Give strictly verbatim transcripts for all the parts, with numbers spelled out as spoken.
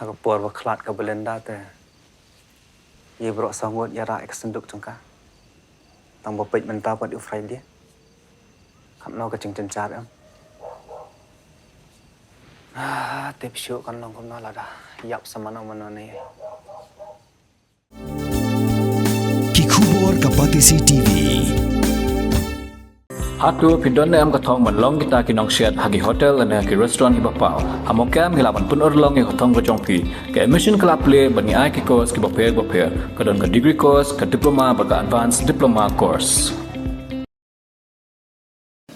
Ha ka por ba khlad ka Belinda te, ïa baroh saw ngut ïa rah ïa ka synduk jong ka. Tang ba peit mynta pat u Friday. Katno ka jingjynjar em. Ah, tip shuh kan long kumno lada ïap sa mano mano ne. Ki khubor ka Batesi T V. Hato phi don ne em ka thong ban long kita ki nongshet ha ki hotel ne ki restaurant kiba paw? Ha Mawkyrwat ngi lah ban pynurlong ïa ka thong ka jong phi. Ka admission ka la plie bad ngi ai ki course kiba pher ba pher. Ka don ka degree course, ka diploma bad ka advanced diploma course.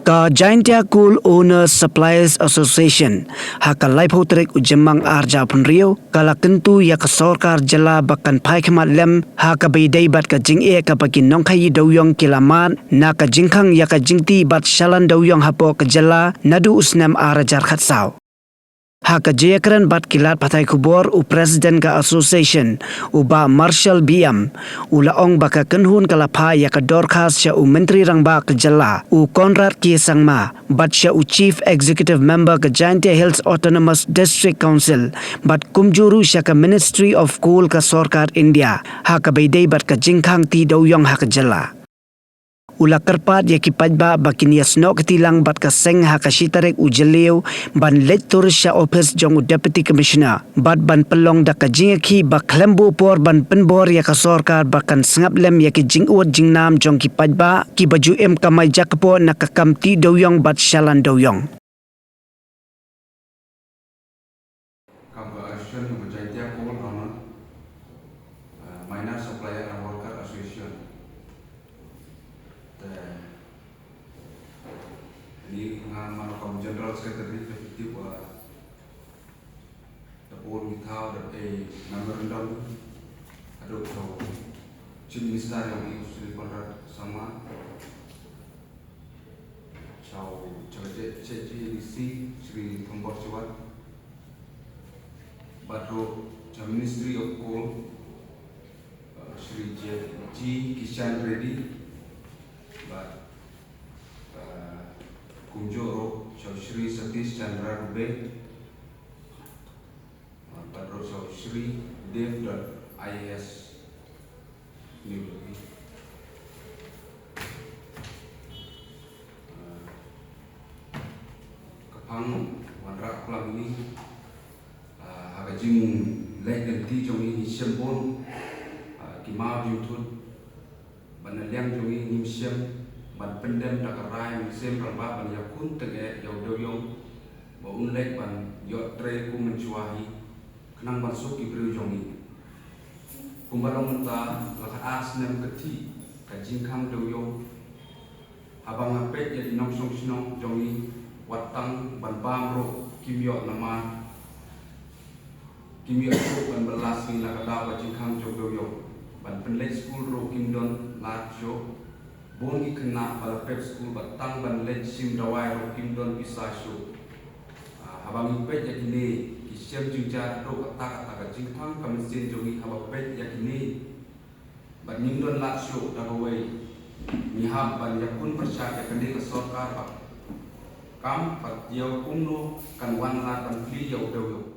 Ka Jaintia Coal Owners Suppliers Association ha ka laiphew tarik u Jymmang ar hajar arphew hynriew ka la kyntu ïa ka sorkar jylla ba kan phai khmat lem ha kaba ïadei bad ka jingeh kaba ki nongkhaïi dewiong ki la mad na ka jingkhang ïa ka jingtih bad shalan dewiong hapoh ka jylla naduh u snem ar hajar khatsaw. Ha ka jingïakren bad ki lad pathai khubor, u President ka Association, u Bah Marshal B M, u la ong ba ka kynhun ka la phah ïa ka dorkhas sha u Myntri Rangbah ka jylla, u Conrad K Sangma, bad sha u Chief Executive Member ka Jaintia Hills Autonomous District Council, bad kumjuh ruh sha ka Ministry of Coal ka sorkar India ha kaba ïadei bad ka jingkhang tih dewiong ha ka jylla. U la kyrpad ïa ki paidbah ba kin ïasnoh kti lang bad ka seng ha ka shi tarik u Jylliew ban leit tur sha ophis jong u Deputy Commissioner bad ban pynlong da ka jingïakhih ba khlem buh por ban pynbor ïa ka sorkar ba kan sngap lem ïa ki jingud jingnam jong ki paidbah kiba ju im kamai jakpoh na ka kam tih dewiong bad shalan dewiong. Ka ba association ka ba Jaintia Coal Owner, eh, Miner Supplier and Worker Association. Te ni nga man ka General Secretary ka piti wa da bor ni thaw da e memorandum ado to Chief Minister yang i Shri Conrad Sangma. Chau chau che che che di si Shri Thombor Chawat. Bad ruh cha Ministry of Coal, uh, Shri J, G Kishan Reddy. Bad, uh, kumjuh ruh cha Shri Satish Chandra Dubey. Bad ruh cha Shri Dev Dutt I A S. New Delhi. Ka phang wanrah klam ni, ah, ha ka jingleh lynti jong ngi ngi shem bun, ah, ki maw jingthut ban na liang jong ngi ngim shem ban pyndem da ka rai mynsiem rangbah ban ïakhun teng eh ïa u dewiong ba un leit ban ïoh trei kum mynshuwa hi khnang ban suk ki briew jong ngi. Kumba long mynta la ka ar snem ka thih ka jingkhang dewiong. Haba nga peit ïa ki nongshong shnong jong ngi wat tang ban bam ruh kim ïoh namar kim ïoh shuh ban bylla sngi la ka daw ka jingkhang jong dewiong. Ban pynleit skul ruh kim don lad shuh. Bun ki khynnah ba la pep skul ba tang ban leit shim dawai ruh kim don pisa shuh. Ah, haba ngi peit ïa kine ki shem jingjar haduh katta katta ka jingkhang ka mynsiem jong ngi haba peit ïa kine. Bad ngim don lad shuh da kawei. Ngi hap ban ïakhun pyrshah ïa kane ka sorkar ba kam bad ïa kumno kan wan lad ban plie ïa u dewiong.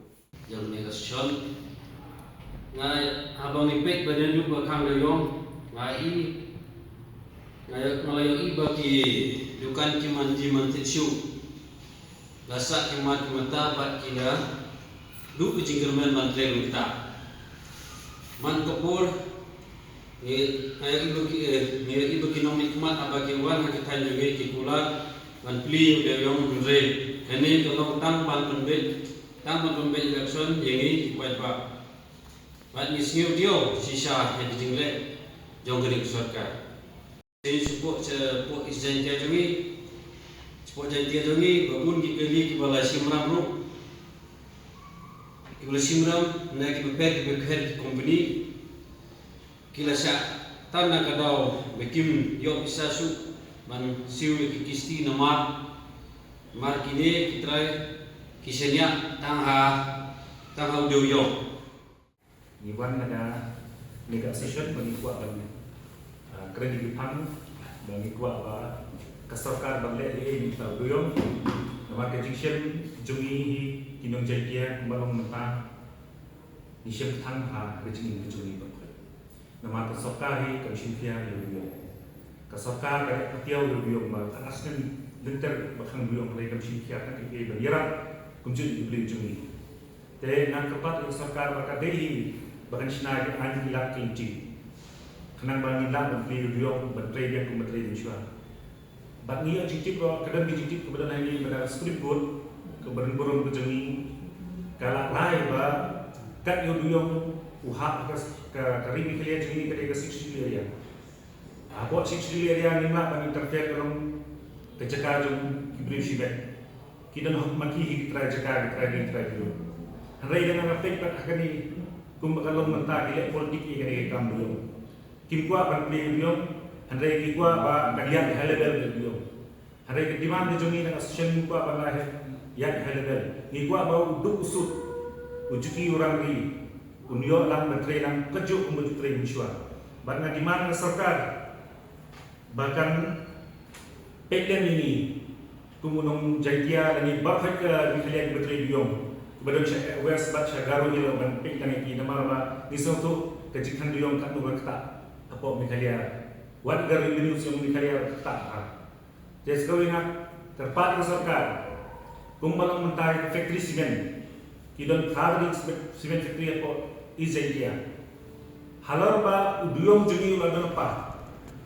Jong ne ka session. Nga haba ngi peit ba dang ju ba khang dewiong nga i nga nga la ïohi ba ki dukan ki man ki man tip shuh. La sah ki mat ki mata bad ki la duh ki jingkyrmen ban trei mynta. Man ka por ngi nga ïohi ba ki eh, ngi ïohi ba ki nongmihkhmat haba ki wan ha ki thaiñ jong ngi ki kular ban plie u dewiong hynrei kane ka long tang ban pynbeit Tang ban pynbeit election ïa ngi ki paidbah. Bad ngi sngew diaw shisha ïa ki jingleh jong kane ka sorkar. Te shuh sha pok East Jaintia jong ngi, shuh Jaintia jong ngi ba bun ki kali kiba la shim ram ruh, kiba la shim ram na kiba pher kiba pher ki company. Ki la shah tan na ka daw ba kim ïoh pisa shuh ban siew ïa ki kisti namar mar kine ki trai ki shaniah tang ha tang ha u dewïong. Ngi wan na ka, na ka session ba ngi kwah ban, ah, kren ïa ki phang ba ngi kwah ba ka sorkar ban leh ïa ngi ta u dewïong. Namar ka jingshem jong ngi hi ki nong Jaintia kumba long mynta. Ngi shem tang ha ka jingim ka jong ngi baroh. Namar ka sorkar hi kam shim khia ïa u duyong. Ka sorkar ka dei ka patiaw ïa u duyong ba ar snem lynter ba khang duyong hynrei kam shim khia tang ïa ki ban ïarap kumjuh ïa ki briew jong ngi. Te nga kyrpad ïa ka sorkar ba ka dei hi ba kan shna ïa ki aiñ ki lad ki lynti khnang ba ngin lah ban plie ïa u duyong ban trei biang kum ba trei mynshuwa. Bad ngi ïoh jingtip ruh, ka don ka jingtip kaba don hangne ba da Supreme Court kaba don burom ka jong ngi ka la rai ba kat ïa u duyong u hap ka, ka, ka ri Meghalaya jong ngi ka dei ka Sixth Schedule area. Hapoh Sixth Schedule area ngim lah ban interfere ka long ka jaka jong ki briew shimet. Ki don hok ma ki hi ki trai jaka, ki trai ri, ki trai briew. Hynrei da nga peit pat ha kane kumba ka long mynta ki leh politik ïa kane ka kam duyong. Kim kwah ban plie ïa u duyong, hynrei ki kwah ba kan ïaid high level ïa u duyong. Hynrei ka demand ka jong ngi na ka association ngi kwah ban ïaid high level. Ngi kwah ba u duk u sut, u juki u rangri, un ïoh lang ban trei lang kajuh kumba ju trei mynshuwa. Bad nga demand na ka sorkar ba kan peit lem ïa ngi kum u nong Jaiñtia lane baroh ka Meghalaya kiba trei duyong, kiba don sha West bad sha Garo Hills ban peit lang ïa ki namar ba ngi sngewthuh ka jingkhang duyong katno ka ktah hapoh Meghalaya. Wat ka revenue jong Meghalaya ka ktah bha. Te sa kawei nga kyrpad ïa ka sorkar, kumba long mynta ïa ka factory cement, ki don phra tylli ki cement, cement factory hapoh East Jaiñtia. Halor ba u duyong jong ngi u la don lypa,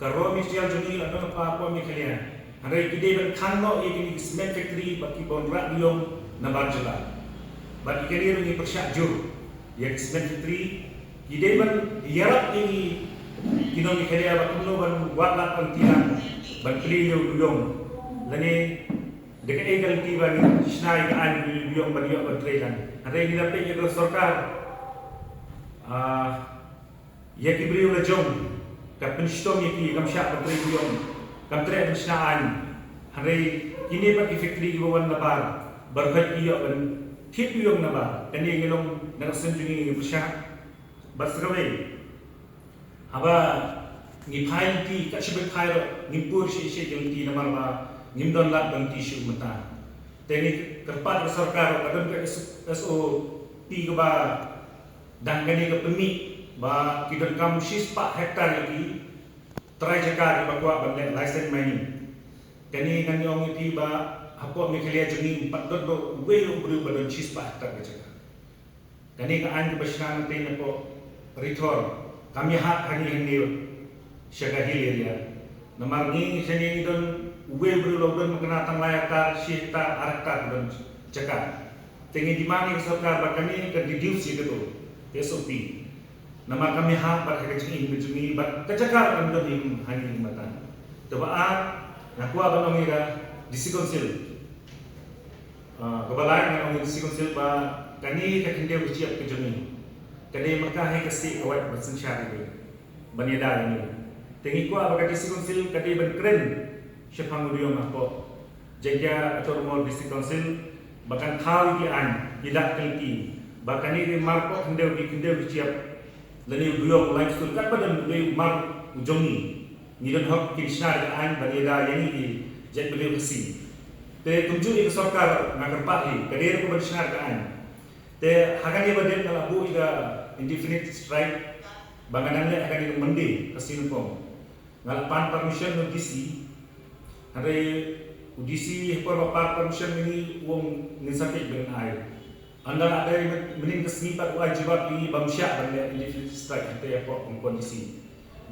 ka raw material jong ngi u la don lypa hapoh Meghalaya. Hynrei ki dei ban khang noh ïa kine ki cement factory bad ki ban rah duyong na bar jylla. Bad ïa kane ruh ngi pyrshah jur ïa ki cement factory, ki dei ban ïarap ïa ngi ki nong Meghalaya ba kumno ban wad lad ban lynti lang ban plie ïa u duyong. Lane da kaei ka lynti ba ngin shna ïa ka aiñ u duyong ban ïoh ban trei lang. Hynrei ngi la peit ïa ka sorkar, ah, ïa ki briew la jong ka pynshitom ïa ki, kam shah ban trei duyong, kam treh ban shna aiñ. Hynrei kine pat ki factory kiba wan na bar, baroh ki ïoh ban thied duyong na bar. Kane ngi long na ka seng jong ngi ngi pyrshah. Bad sa kawei, haba ngi phai lynti, kat shaba phai ruh ngim pur shisha ki lynti namar ba ngim don lad ban lynti shuh mynta. Te ngi kyrpad ka sorkar ka don ka S-, S O P kaba dang kane ka pynmih ba ki donkam shispah hektar ïa ki trai jaka kiba kwah ban leh license mining. Kane ngan ong ïa phi ba hapoh Meghalaya jong ngi ym pat don ruh uwei u briew ba don shispah hektar ka jaka. Kane ka aiñ kaba shna nangtei napoh Ri Thor kam ïahap hangne hangne sha ka hill area. Namar ngi shane ngi don uwei u briew la u don makna tang lai hektar, shi hektar, ar hektar ka don jaka. Te ngi demand ïa ka sorkar ba kane ka reduce ïa kato ka S O P. Namar kam ïahap bad ha ka jingim ka jong ngi bad ka jaka ruh kam don hi hangne hi mynta. Te ba ar nga kwah ban ong ïa ka D C Council. Ah, kaba lai nga ong ïa ka D C Council ba kane ka khyndew ka shyiap ka jong ngi ka dei marka hi ka seh ka wait ban synshar ïa ngi ban ïada ïa ngi. Te ngi kwah ba ka D C Council ka dei ban kren shaphang u duyong hapoh Jaiñtia Autonomous District Council ba kan thaw ïa ki aiñ, ki lad ki lynti ba kane ka marpoh khyndew ki khyndew ki shyiap lane u duyong u limestone katba don u dei u mar u jong ngi. Ngi don hok kin shna da ka aiñ ban ïada ïa ngi ki jaitbynriew Khasi. Te kumjuh ïa ka sorkar nga kyrpad hi ka dei ruh ban shna da ka aiñ. Te ha kane ba dep nga la buh ïa ka indefinite strike ba nga dang leh ha kane ka Monday ka sngi nyngkong. Nga la pan permission na u D C. Hynrei u D C ha por ba pan permission ïa ngi u ong ngin sa peit ba ngin ai. Ynda la dei mynnin ka sngi pat u ai jubab ïa ngi bym shah ban leh indefinite strike hangtei hapoh Kongkon D C.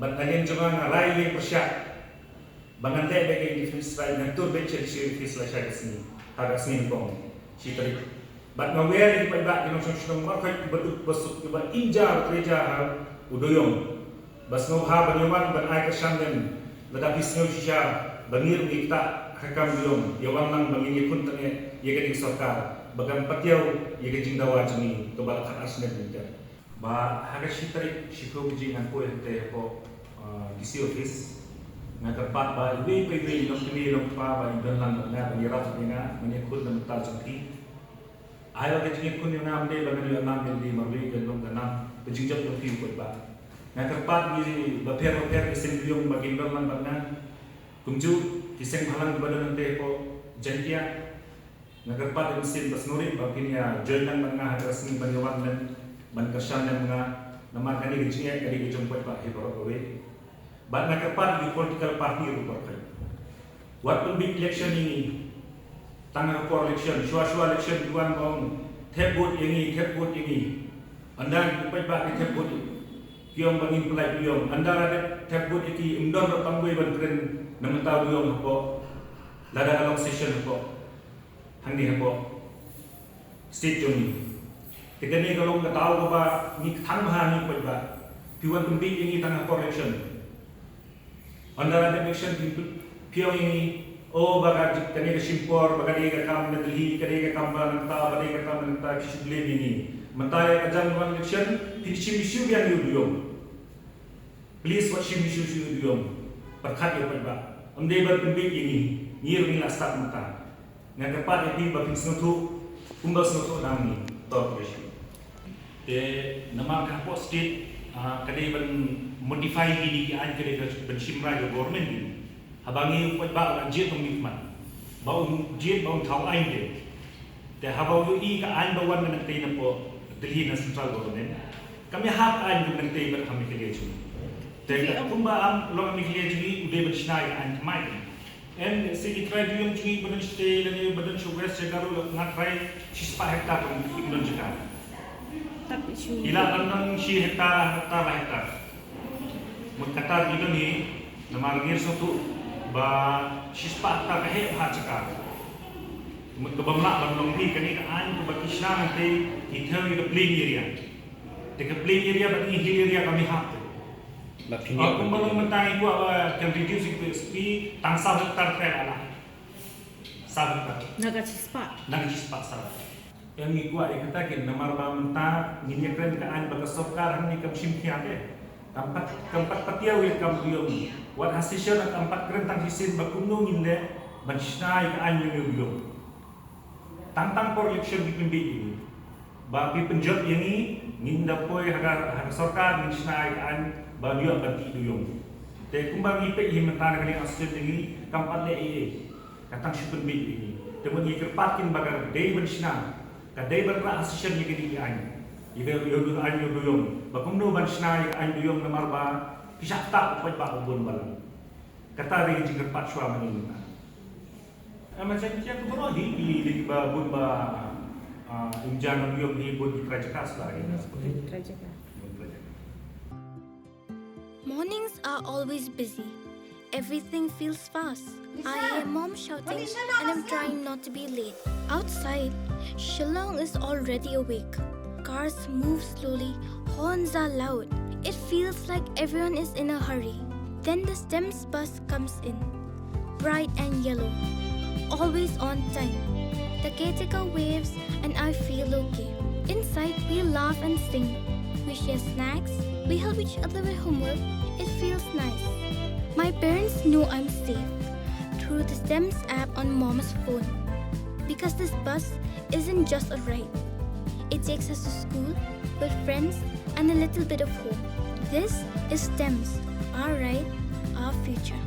Bad na liang jong nga nga rai ïa pyrshah ba ngan leh beit ka indefinite strike, ngan tur beit sha D C office lashai ka sngi ha ka sngi nyngkong shi tarik. Bad nga wer ïa ki paidbah ki nongshong shnong markhot kiba duk ba suk kiba im ja ba trei ja ha u duyong ba sngewbha ban ïa wan ban ai kyrshan lem. Lada phi sngew shisha ba ngi ruh ngi ktah ha ka kam duyong, ïa wan lang ba ngin ïakhun tyngeh ïa kane ka sorkar ba kan patiaw ïa ka jingdawa jong ngi kaba la khatar snem lynter. Ba ha ka shi tarik shiphew baje ngan poi hangtei hapoh, ah, D C office. Nga kyrpad ba iwei pa iwei, i nongkmie i nongkpa ba in don lang bad nga ban ïarap ïa nga ban ïakhun na bynta jong phi. Ai ba ka jingïakhun ïa nga ym dei ba ngan ïoh nam ïa lade marwei, ka long ka nam ka jingjop jong phi u paidbah. Nga kyrpad ïa ki bapher bapher ki seng duyong ba kin don lang bad nga. Kumjuh ki seng bhalang kiba don hangtei hapoh Jaiñtia. Nga kyrpad ïa ki seng ba sngewrit ba kin ïa join lang bad nga ha ka sngi ban ïa wan lem. Ban kyrshan ïa nga, namar kane ka jingeh ka dei ka jong paidbah hi baroh kawei. Bad nga kyrpad ïa ki political party ruh baroh kawei. Wat pynbiej election ïa ngi tang ha por election, shuwa shuwa election ki wan ba ong thep vote ïa ngi, thep vote ïa ngi. Ynda ki paidbah ki thep vote ki ong ba ngin pynlait duyong. Ynda la dep thep vote ïa ki, ym don ruh tang wei ban kren na mynta u duyong hapoh, lada ka long session hapoh, hangne hapoh state jong ngi. Te kane ka long ka daw kaba ngi kthang bha ngi paidbah. Phi wan pynbiej ïa ngi tang ha por election. Ynda la dep election phi, phi ong ïa ngi, o ba ka, kane ka shim por, ba ka dei ka kam na Delhi, ka dei ka kam ba nangta, ba dei ka kam nangta, phi shu blame ïa ngi. Mynta ïa ka jan wan election phin shim issue biang ïa u duyong. Please wat shim issue issue ïa u duyong. Pyrkhat ïa u paidbah. Ym dei ban pynbiej ïa ngi. Ngi ruh ngi la stad mynta. Nga kyrpad ïa phi ba phin sngewthuh kumba sngewthuh na ngi. Tor phi. Te namar ka hapoh state, ah, ka dei ban modify kine ki aiñ, ka dei ban shim rai ka government. Haba ngi u paidbah u la jied ba un mihkhmat, ba un jied ba un thaw aiñ te. Te haba u ïohi ka aiñ ba wan na nangtei napoh Delhi na central government, kam ïahap aiñ ka nangtei bad ha Meghalaya jong ngi. Te ka kumba am long ha Meghalaya jong ngi u dei ban shna ïa ka aiñ thymmai. Em, lehse ki trai duyong jong ngi ba don shatei lane ba don sha West sha Garo, nga trai shispah hektar ban ki don jaka. Ki lah ban don shi hektar, hektar, hektar. Mut kata ki don hi, namar ngin sngewthuh ba shispah hektar ka heh bha jaka. Mut kaba ym lah ban long hi, kane ka aiñ kaba ki shna nangtei ki thew ïa ka plain area. Te ka plain area bad ngi hill area kam ïahap te. Ba phi, ah, kumba long mynta ngi kwah ba kan reduce ïa ka S P tang saw hektar te ala. Saw hektar. Na ka shispah. Na ka shispah saw. Em, ngi kwah ïa kata keiñ namar ba mynta ngin ïakren ka aiñ ba ka sorkar hangne kam shim khia te. Kam pat, kam pat patiaw ïa ka kam duyong. Wat ha session kam pat kren tang shisien ba kumno ngin leh ban shna ïa ka aiñ ïa u duyong. Tang tang por election ki pynbiej ïa ngi. Ba phi pynjot ïa ngi, ngin da poi ha ka, ha ka sorkar ngin shna ïa ka aiñ ba ïoh ban tih duyong. Te kumba ngi peit hi mynta na ka liang association jong ngi kam pat leh ei ei. Ka tang shu pynbiej ïa ngi. Te mut ngi kyrpad keiñ ba ka dei ban shna, ka dei ban rah ha session ïa kine ki aiñ. Ïa ka, ïa ka aiñ ïa u duyong. Ba kumno ban shna ïa ka aiñ duyong namar ba ki shah ktah u paidbah u bun balang. Kata dei ka jingkyrpad shuwa ma ngi mynta. Em, ma chen chen tu baroh hi, hi, hi, ba bun ba, ah, im jan ïa u duyong hi bun ki trai jaka shuwa hi. Trai jaka. Bun trai jaka. Mornings are always busy. Everything feels fast. I hear mom shouting and I'm trying not to be late. Outside, Shillong is already awake. Cars move slowly, horns are loud. It feels like everyone is in a hurry. Then the STEMS bus comes in. Bright and yellow. Always on time. The caretaker waves and I feel okay. Inside, we laugh and sing. We share snacks. We help each other with homework. It feels nice. My parents know I'm safe through the STEMS app on mom's phone. Because this bus isn't just a ride. It takes us to school, with friends, and a little bit of home. This is STEMS, our ride, our future.